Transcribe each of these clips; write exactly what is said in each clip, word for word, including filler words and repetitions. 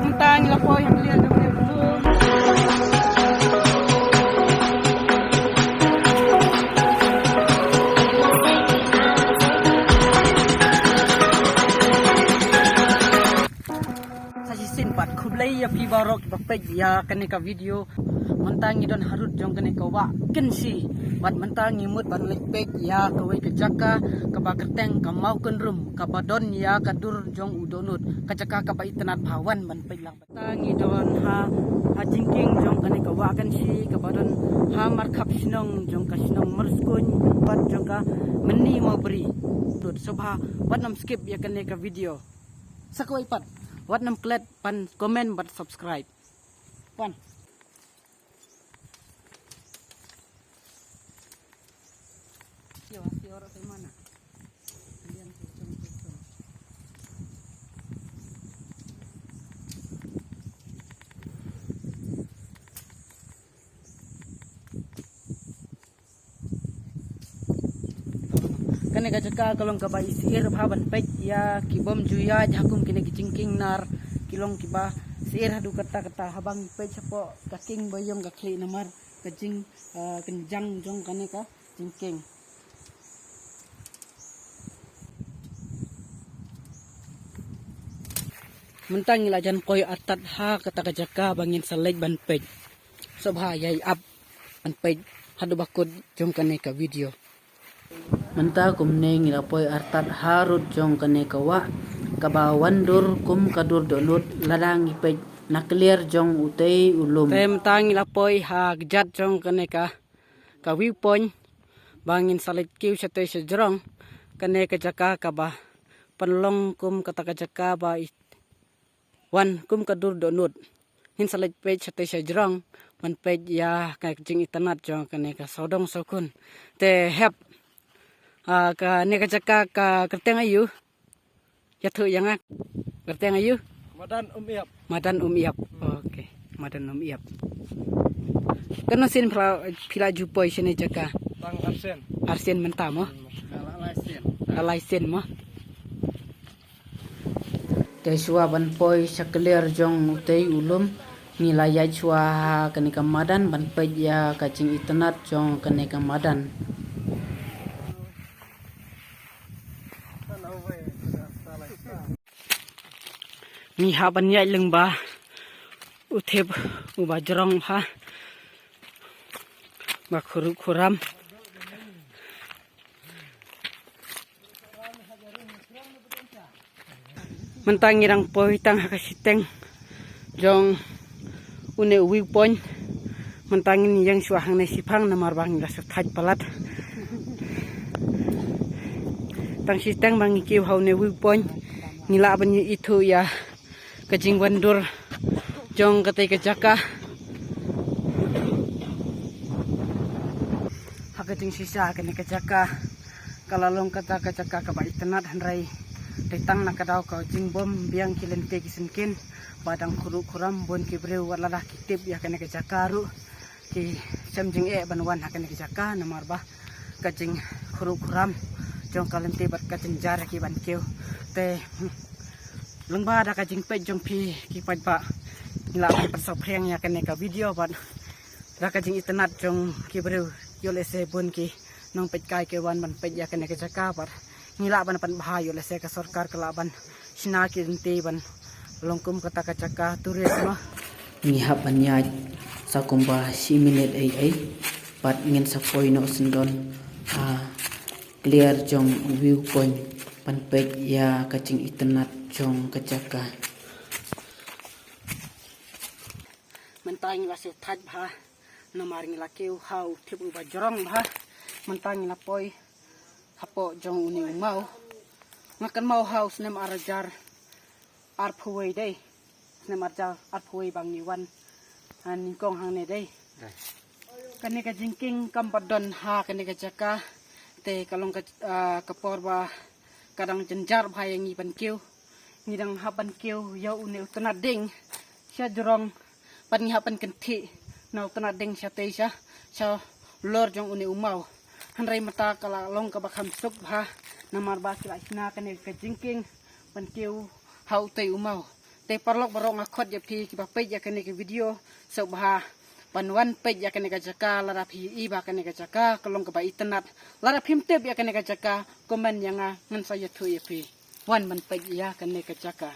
Mynta ngi la poi ha ka liang jong ka liang. Sa shisien pat khublei ïa phi baroh kiba peit ïa kane ka video. Mynta ngi don harud jong kane ka wah Kynshi. Bad mynta ngi mut ban leit peit ïa kawei ka jaka kaba kyrteng ka Mawkynrum kaba don ïa ka dur jong u dohnud. Ka jaka kaba itynnad bha, wan ban peit lang. Mynta ngi don ha, ha jingkieng jong kane ka wah Kynshi kaba don ha markhap shnong jong ka shnong Myrskun bad jong ka Mynni Mawbri. Sngewbha wat nym skip ïa kane ka video. Sa kawei pat, wat nym klet ban comment bad subscribe. Wan. Kane ka jaka ka long kaba isyier bha ban peit ïa ki bym ju ïaid ha kum kine ki jingkieng nar, ki long kiba syier haduh katta katta. Haba ngi peit shapoh ka kieng ba ïong ka khlieh namar ka jing, ah, kynjang jong kane ka jingkieng. Mynta ngi la jan poi artat ha kata ka jaka ba ngin sa leit ban peit. Sngewbha ïai ap ban peit haduh ba kut jong kane ka video. Mynta kumne ngi la poi artat harud jong kane ka wah kaba wan dur kum ka dur dohnud lada ngi peit na kliar jong utei u lum. Te mynta ngi la poi ha kjat jong kane ka, ka view point ba ngin sa leit kiew shatei shajrong. Kane ka jaka kaba pynlong kum kata ka jaka ba i wan kum ka dur dohnud. Ngin sa leit peit shatei shajrong ban peit ïa ka jingitynnad jong kane ka sawdong sawkun. Te hep, ah, kane ka jaka ka kyrteng aïu? Ïathuh ïa nga. Kyrteng aïu? Madan Um Iap. Madan Um Iap. Hmm. Okay. Madan Um Iap. Katno sien phi la, phi la ju poi shane jaka? Tang arsien. Arsien mynta mo? Hmm. Ka la lai sien. Ka la lai sien mo? Te shuwa ban poi sha kliar jong utei u lum, ngi la ïaid shuwa ha kane ka madan ban peit ïa ka jingitynnad jong kane ka madan. Ngi hap ban ïaid lyngba u thep uba jrong ha ba khuruh khuram. Mynta ngi dang poi tang ha ka shiteng jong une u view point. Mynta ngin ïeng shuwa hangne shiphang namar ba ngi la shu thait palat. Tang shiteng ba ngi kiew ha une u view point ngi lah ban ïohi thuh ïa ka jingwan dur jong katei ka jaka. Ha ka jingshisha kane ka jaka ka la long kata ka jaka kaba itynnad hynrei dei tang na ka daw ka jingbym biang ki lynti ki syngkien ba dang khuruh khuram. Bun ki briew wat lada ki tip ïa kane ka jaka ruh ki shem jingeh ban wan ha kane ka jaka namar ba ka jingkhuruh khuram jong ka lynti bad ka jynjar ki ban kiew. Te lyngba da ka jingpeit jong phi ki paidbah ngi lah ban pynsaphriang ïa kane ka video bad da ka jingitynnad jong ki briew ïoh lehse bun ki nongpeitkai ki wan ban peit ïa kane ka jaka bad ngi lah ban pynbha ïoh lehse ka sorkar ka lah ban shna ki lynti ban long kum kata ka jaka tourist mo. Ngi hap ban ïaid sa kumba shi minit ei ei bad ngin sa poi noh syndon ha kliar jong view point ban peit ïa ka jingitynnad jong ka jaka. Mynta ngi la shu thait bha namar ngi la kiew ha u thep uba jrong bha. Mynta ngi la poi hapoh jong une u maw. Nga kynmaw ha u snem ar hajar arphew wei dei. Snem ar hajar arphew wei ba ngi wan, ah, nyngkong hangne dei. Kane ka jingkieng kam pat don ha kane ka jaka. Te ka long ka, ah, ka por ba ka dang jynjar bha ïa ngi ban kiew. Ngi dang hap ban kiew ïa une u tnat dieng sha jrong bad ngi hap ban kynthih na u tnat dieng shatei sha, shalor jong une u maw. Hynrei mynta ka la long kaba kham suk bha namar ba ki la shna kane ka jingkieng ban kiew ha utei u maw. Te paralok baroh nga khot ïa phi kiba peit ïa kane ka video, sngewbha ban wan peit ïa kane ka jaka, lada phi i ba kane ka jaka ka long kaba itynnad, lada phim tip ïa kane ka jaka, comment ïa nga, ngan sa ïathuh ïa phi. Wan ban peit ïa kane ka jaka.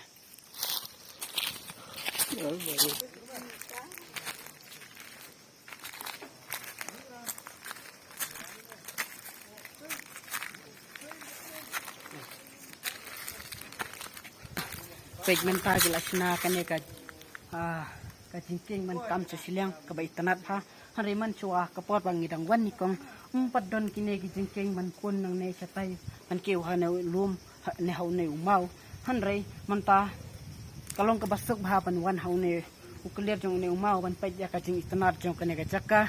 Peit mynta ki la shna kane ka, ah, ka jingkieng ban kam sha shiliang kaba itynnad bha. Hynrei mynshuwa ka por ba ngi dang wan nyngkong, ym pat don kine ki jingkieng ban pun nangne shatai ban kiew ha une u lum, ha, ne ha une u maw. Hynrei mynta ka long kaba suk bha ban wan ha une u kliar jong une u maw ban peit ïa ka jingitynnad jong kane ka jaka.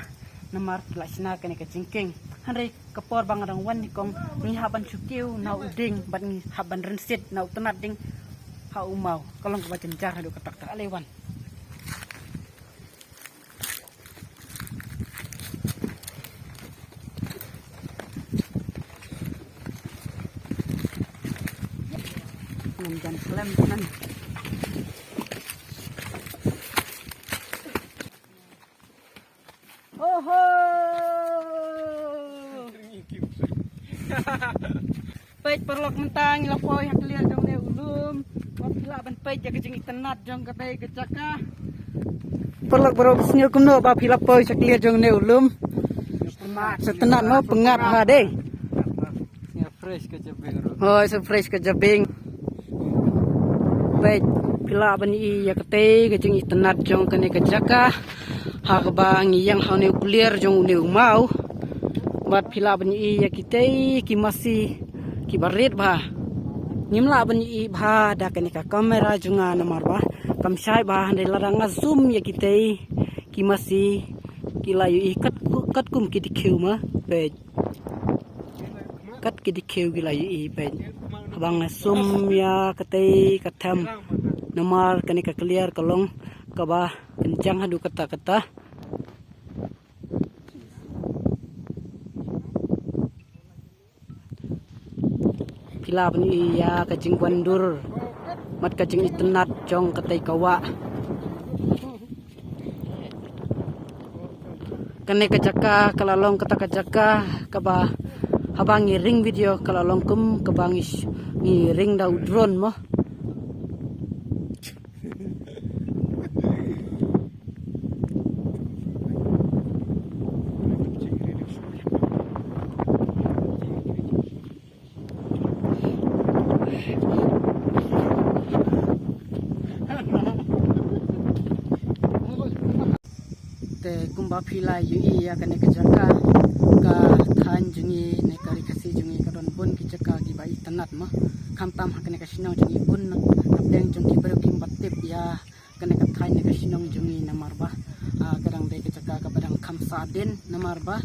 Namar la shna kane ka jingkieng. Hynrei ka por ba nga dang wan nyngkong, ngi hap ban shu kiew na u dieng bad ngi hap ban rynsied na u tynnad dieng ha u maw. Ka long kaba jynjar haduh katta katta. Ale wan. Ngam jan klem kan. Oho! Peit paralok, mynta ngi la poi ha kliar jong une u lum. Wat phi lah ban peit ïa ka jingitynnad jong kata ka jaka. Paralok baroh, sngewbha kumno ba phi la poi sha kliar jong une u lum. Sngewtynnad mo, pyngngad ha dei. Sngewfresh ka jabieng ruh. Hoi, sngewfresh ka jabieng. Peit, phi lah ban i ïa katei ka jingitynnad jong kane ka jaka. Ha kaba ngi ïeng ha une u kliar jong une u maw. Bad phi lah ban i ïa kitei ki masi kiba rit bha. Ngim lah ban i bha da kane ka kamera jong nga namar ba kam shai bha, hynrei lada nga zoom ïa kitei ki masi ki la ïohi kat, katkum ki dkhiew ma. Peit. Kat ki dkhiew ki la ïohi, peit. Haba nga zoom ïa katei ka them. Namar kane ka kliar ka long kaba kynjang haduh katta katta. Phi lah ban i ïa ka jingwandur bad ka jingitynnad jong katei ka wah. Kane ka jaka ka la long kata ka jaka kaba haba ngi ring video ka la long kum kaba ngi sh-, ngi ring da u drone mo. Te kumba phi la ïohi ïa kane ka jaka, ka thaiñ jong ngi ne ka Ri Khasi jong ngi ka don bun ki jaka kiba itynnad mo. Khamtam ha kane ka shnong jong ngi bun na pdeng jong ki briew kim pat tip ïa kane ka thaiñ ne ka shnong jong ngi namar ba, ah, ka dang dei ka jaka kaba dang kham sahdien namar ba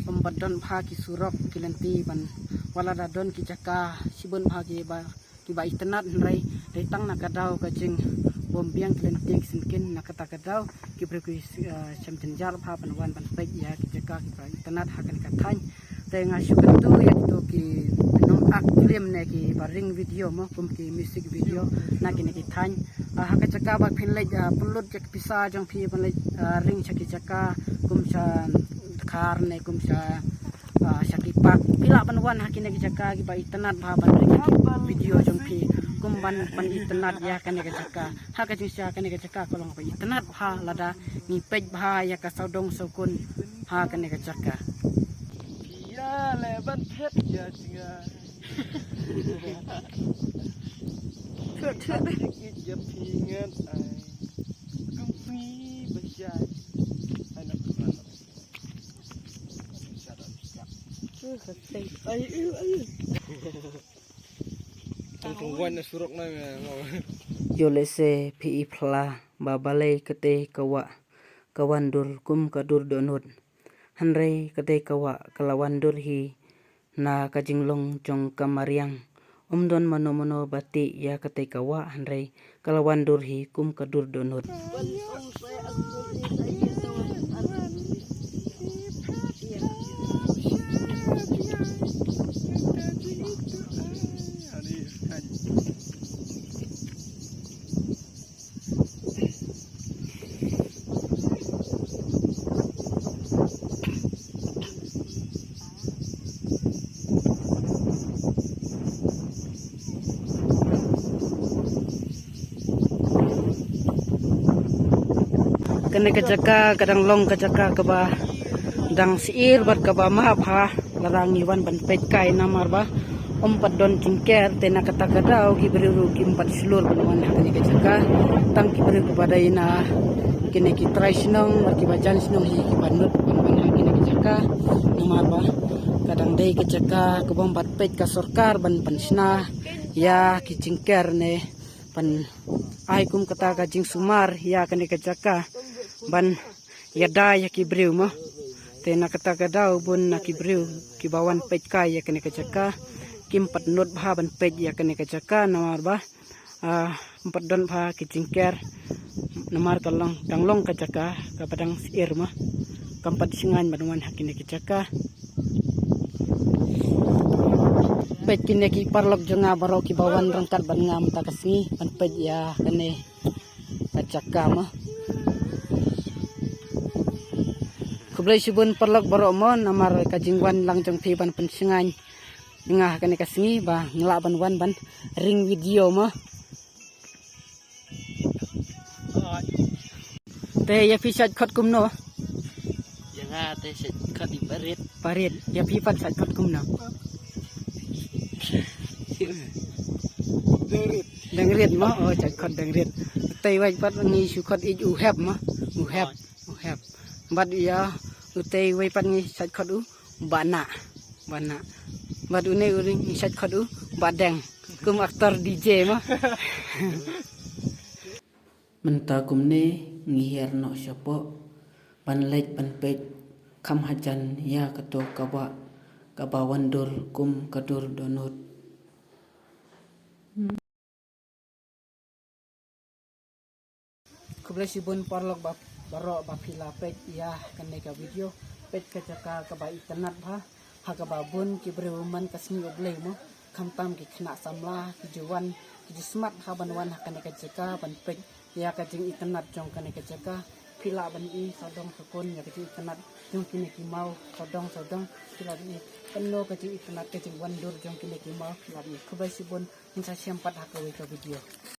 ym pat don bha ki surok ki lynti ban, wat la da don ki jaka shibun bha kiba, kiba itynnad, hynrei dei tang na ka daw ka jingbymbiang ki lynti ki syngkien, na kata ka daw ki briew ki, ah, shem jynjar bha ban wan ban peit ïa ki jaka kiba itynnad ha kane ka thaiñ. Te nga shu kyntu ïa kito ki nong act film ne kiba ring video mo, kum ki music video na kine ki thaiñ. Ah, ha ka jaka ba phin leit, ah, pynlut ïa ki pisa jong phi ban leit, ah, ring sha ki jaka kum sha Dkhar ne kum sha, ah, sha ki park. Phi lah ban wan ha kine ki jaka kiba itynnad bha ban ring ïa ki video jong phi kum ban, ban itynnad ïa kane ka jaka. Ha ka jingshisha kane ka jaka ka long ba itynnad bha lada ngi peit bha ïa ka sawdong sawkun ha kane ka jaka. Ïa le ban phet ïa jnga. Phet, phet. Ïa phi ngan ai. Kum phi ba shai. Ai na. Ai, ai, ai. Tong tong wan na surok na nga. Ïoh lehse phi i phylla ba balei katei ka wah ka wan dur kum ka dur dohnud. Hynrei katei ka wah ka la wan dur hi na ka jinglong jong ka mariang. Ym don mano mano ba tih ïa katei ka wah hynrei ka la wan dur hi kum ka dur dohnud. Kane ka jaka ka dang long ka jaka kaba dang syier bad kaba map ha. Lada ngi wan ban peit kai namar ba ym pat don jingker, te na kata ka daw ki briew ruh kim pat shlur ban wan ha kane ka jaka. Tang ki briew kiba dei na kine ki trai shnong bad kiba jan shnong hi kiba nud ban wan ha kane ka jaka. Namar ba ka dang dei ka jaka kaba ym pat peit ka sorkar ban pynshna ïa ki jingker ne ban ai kum kata ka jingsumar ïa kane ka jaka ban ïada ïa ki briew mo. Te na kata ka daw bun na ki briew kiba wan peit kai ïa kane ka jaka kim pat nud bha ban peit ïa kane ka jaka namar ba, ah, ym pat don bha ki jingker namar ka long, dang long ka jaka kaba dang syier mo. Kam pat shngaiñ ban wan ha kane ka jaka. Peit kine ki paralok jong nga baroh kiba wan ryngkat bad nga mynta ka sngi ban peit ïa kane ka jaka mo. Khublei shibun paralok baroh mo namar ka jingwan lang jong phi ban pynshngaiñ ïa nga ha kane ka sngi ba nga lah ban wan ban ring video mo. Te ïa phi shait khot kumno? Ïa nga te shait khot i Barit. Barit. Ïa phi pat shait khot kumno? Dengrit. Dengrit mo, oh, shait khot Dengrit. Te wei pat ngi shu khot ïa u Hep mo. U Hep. U Hep. Bad ïa u te wei pat ngi shait khot u Bana. Bana. Bad une u ngi shait khot u Badeng. Kum actor D J mo. Mynta kumne ngi hiar noh shapoh ban leit ban peit kham hajan ïa kato kaba, kaba wan dur kum ka dur dohnud. Khublei shibun paralok ba, baroh ba phi la peit ïa kane ka video. Peit ka jaka kaba itynnad bha ha kaba bun ki briew man ka sngi U Blei mo. Khamtam ki khynnah samla ki ju wan ki ju smat ha ban wan ha kane ka jaka ban peit ïa ka jingitynnad jong kane ka jaka. Phi lah ban i sawdong sawkun ïa ka jingitynnad jong kine ki maw sawdong sawdong. Phi lah ban i kano ka jingitynnad ka jingwan dur jong kine ki maw phi lah ban i. Khublei shibun. Ngin sa shem pat ha kawei ka video.